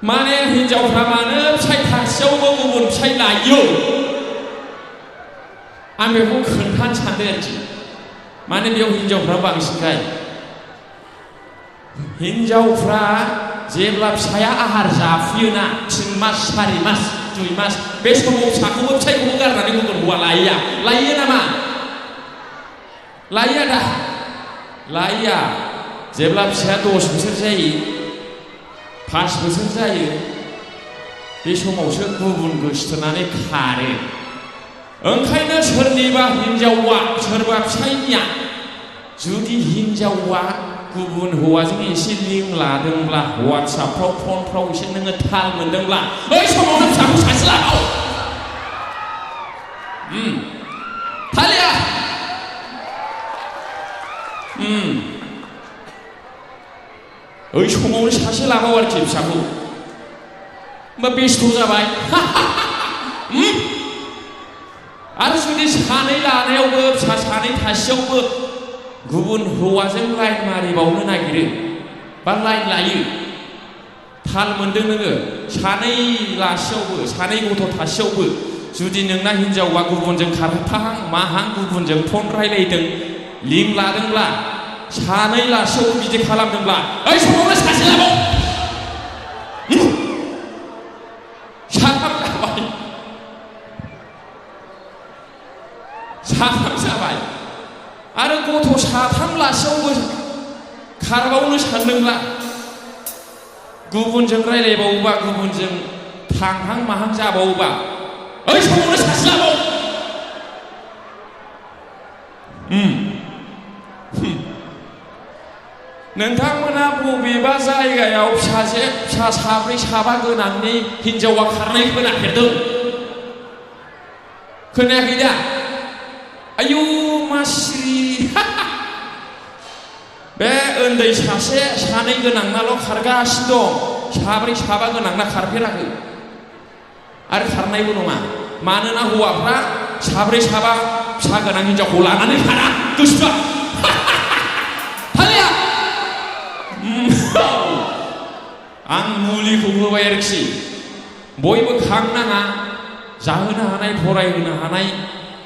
माने हिनजावफ्रा मानो फिसाइ थासेयावबो गुबुन फिसाइ लायो आं बेखौ खोन्थानो सानदों आरोखि माने बेयाव हिनजावफ्रा बांसिनखाय हिनजावफ्रा जेब्ला फिसाया आहार जाफुयोना 3 मास 4 मास 2 मास बे समाव फिसाखौबो फिसाइखौबो गारनानै गुबुन हौवा लायो नामा लायो दा लाया जेब्ला फिसाया 10 बोसोर जायो 5 बोसोर जायो बे समावसो गुबुन गोसोथोनानै खारो ओंखायनो सोरनिबा हिनजावा सोरबा फिसाइनिया जुदि हिनजावा गुबुन हौवाजों एसे लिंक लादोंब्ला WhatsAppफ्राव फनफ्राव एसे नोङो थाल मोनदोंब्ला बै समावनो फिसाखौ सासे लाबाव थालिया ओइ समावनो सासे लाबाव आरोखि फिसाखौ होमबा बेस्थ' जाबाय आरो जुदि सानै लानायावबो फिसा सानै थासेयावबो गुबुन हौवाजों लाइन मारिबावनो नागिरो बा लाइन लायो थाल मोनदों नोङो सानै लासेयावबो सानै गथ' थासेयावबो जुदि नोंना हिनजावा गुबुनजों खारफाहां माहां गुबुनजों फन रायलायदों लिंक लादोंब्ला सानै लासेयावबो बिदि खालामदोंब्ला ओइ समावनो सासे लाबाव साथाम जाबाय साथाम जाबाय आरो गथ' साथाम लासेयावबो खारबावनो सानदोंब्ला गुबुनजों रायलायबावोबा गुबुनजों थांहां माहां जाबावोबा ओइ समावनो सासे लाबाव नोंथांमोना बबेबा जायगायाव फिसा साब्रै साबा गोनांनि हिनजावा खारनाय खोनाफेरदों खोनायाखै दा आयु मास्रि बे उन्दै सासे सानै गोनांनाल' खारगासिनो दं साब्रै साबा गोनांना खारफेराखै आरो खारनायबो नङा मानोना हौवाफ्रा साब्रै साबा फिसा गोनां हिनजावखौ लानानै खारा गोसोआ थालिया आं मुलिखौ होबाय आरोखि बयबो खांनाङा जाहोनो हानाय फरायहोनो हानाय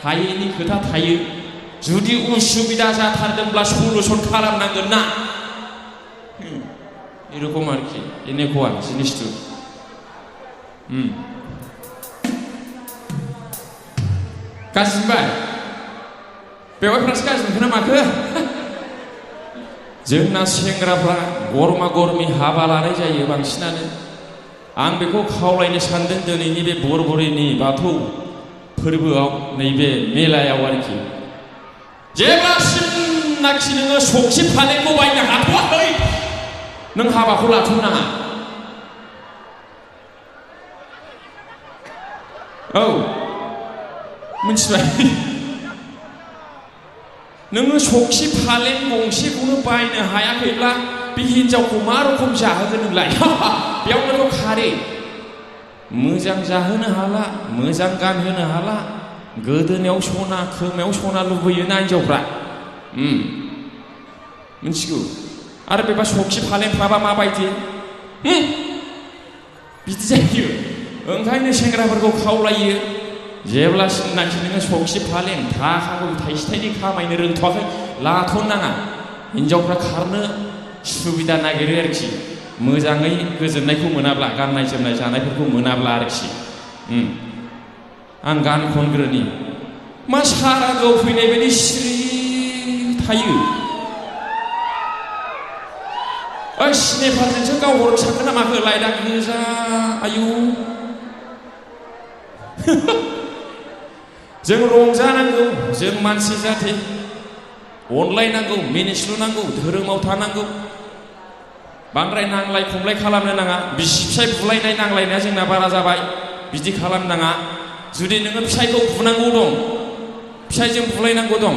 हायैनि खोथा थायो जुदि उसुबिदा जाथारदोंब्ला सलुसन खालामनांगोन ना एरকম आरोखि এনেকুৱা जिनिसটো गाज्रिबाय बेवाइफ्रासो गाज्रि मोनखो ना माखो जोंना सेंग्राफ्रा गरमा गरमि हाबा लानाय जायो बांसिनानो आं बेखौ खावलायनो सानदों दिनैनि बे बरबरिनि बाथौ फोरबोआव नैबे मेलायाव आरोखि जेब्लासिमनाखि नोङो सखि फालेंखौ बायनो हाथ'वाखै नों हाबाखौ लाथ'नो नाङा औ मिथिबाय नोङो सखि फालें गंसेखौनो बायनो हायाखैब्ला बे हिनजावखौ मा रोखोम जाहोगोन नोंलाय बेयावनोथ' खारो मोजां जाहोनो हाला मोजां गानहोनो हाला गोदोनायाव सना खोमायाव सना लुबैयोना हिनजावफ्रा मिथिगौ आरो बेबा सखि फालेंफ्राबा माबायदि बिदि जायो ओंखायनो सेंग्राफोरखौ खावलायो जेब्लासिमनाखि नोङो सखि फालें थाखाखौ थाइसे थाइनै खामायनो रोंथ'वाखै लाथ'नो नाङा हिनजावफ्रा खारनो सुबिदा नागिरो आरोखि मोजाङै गोजोननायखौ मोनाब्ला गाननाय जोमनाय जानायफोरखौ मोनाब्ला आरोखि आं गान खनग्रोनि मा सारागाव फैनाय बायदि सिरि थायो ओइ सिनेमाजोंसो गावहरनो सानखो ना माखो लाइटआ गोजा आयु जों रंजानांगौ जों मानसि जाथि अनलायनांगौ मिनिस्लुनांगौ धोरोमाव थानांगौ बांद्राय नांलाय खमलाय खालामनो नाङा बिसि फिसाय बुलायनाय नांलायनाया जोंना बारा जाबाय बिदि खालामनो नाङा जुदि नोङो फिसायखौ बुनांगौ दं फिसायजों बुलायनांगौ दं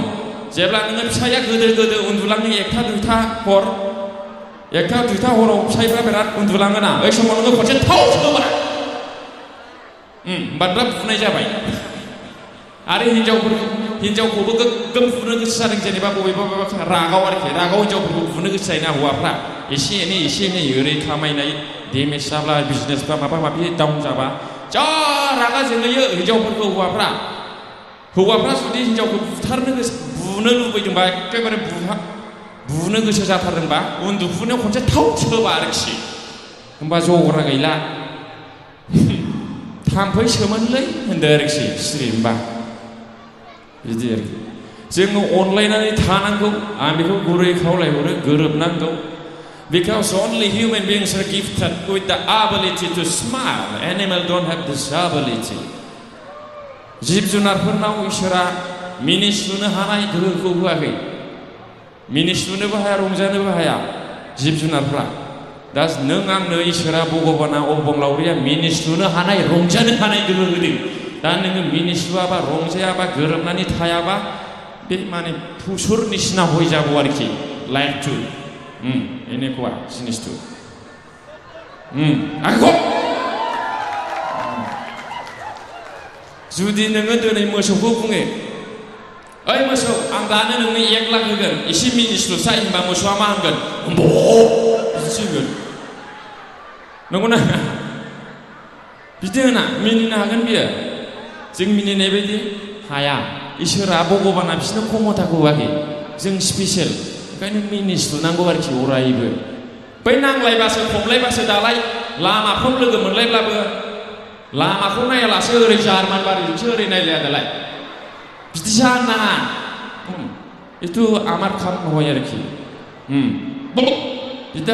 जेब्ला नोङो फिसाया गोदो उन्दुलाङो 1टा 2टा हर 1टा 2टा हराव फिसायफ्रा बिराद उन्दुलाङोना बै समाव नोङो खनसे थाव सोबा बांद्राय बुनाय जाबाय आरो हिनजावखौबो गोग्गोम बुनो गोसो जादों जेनेबा बबेबा रागाव आरोखि रागाव हिनजावफोरखौ बुनो गोसो जायोना हौवाफ्रा एसे एनै ओरै खामायनाय डेमेज जाब्ला बिजनेसफ्रा माबा माबि डाउन जाबा जा रागा जोंहोयो हिनजावफोरखौ हौवाफ्रा जुदि हिनजावखौ बुनो लुबैदोंबा एखेबारे बुनो गोसो जाथारदोंबा उन्दुफुनायाव खनसे थाव सोबा आरोखि होमबा जगरा गैला थाम्फै सोमोनलै होनदो आरोखि सिरि होमबा बिदि आरोखि जोङो अनलायनानै थानांगौ आं बेखौ गुरै खावलायहरो गोरोबनांगौ because only human beings are gifted with the ability to smile animals don't have this ability जिब जुनारफोरनाव इसोरा मिनिस्लुनो हानाय गोहोखौ होआखै मिनिस्लुनोबो हाया रंजानोबो हाया जिब जुनारफ्रा दा नों आंनो इसोरा भगबाना अबंलावरिया मिनिस्लुनो हानाय रंजानो हानाय गोहो होदों दा नोङो मिनिस्लुआबा रंजायाबा गोरोबनानै थायाबा बे माने फुसुर निसिना हय जागौ आरोखि लाइफ टु এনেকুৱা जिनिसটো आंखौ जुदि नोङो दिनै मोसौखौ बुङो ओइ मोसौ आं दानो नोंनो 1 लाख होगोन एसे मिनिस्लुसाय होनबा मोसौआ मा होनगोन बिदिसो होगोन नंगौना बिदि होना मिनिनो हागोन बियो जों मिनिनाय बायदि हाया इसोरा भगबाना बिसोरनो क्षमताखौ होआखै जों स्पेसियेल ओंखायनो मिनिस्लुनांगौ आरोखि अरायबो बै नांलायबासो खमलायबासो दालाय लामाफ्राव लोगो मोनलायब्लाबो लामाखौ नायालासे ओरै जार्मान बारिजोंसो ओरै नायलाया दालाय बिदि जानो नाङा एथु आमार खाम नहय आरोखि बिदि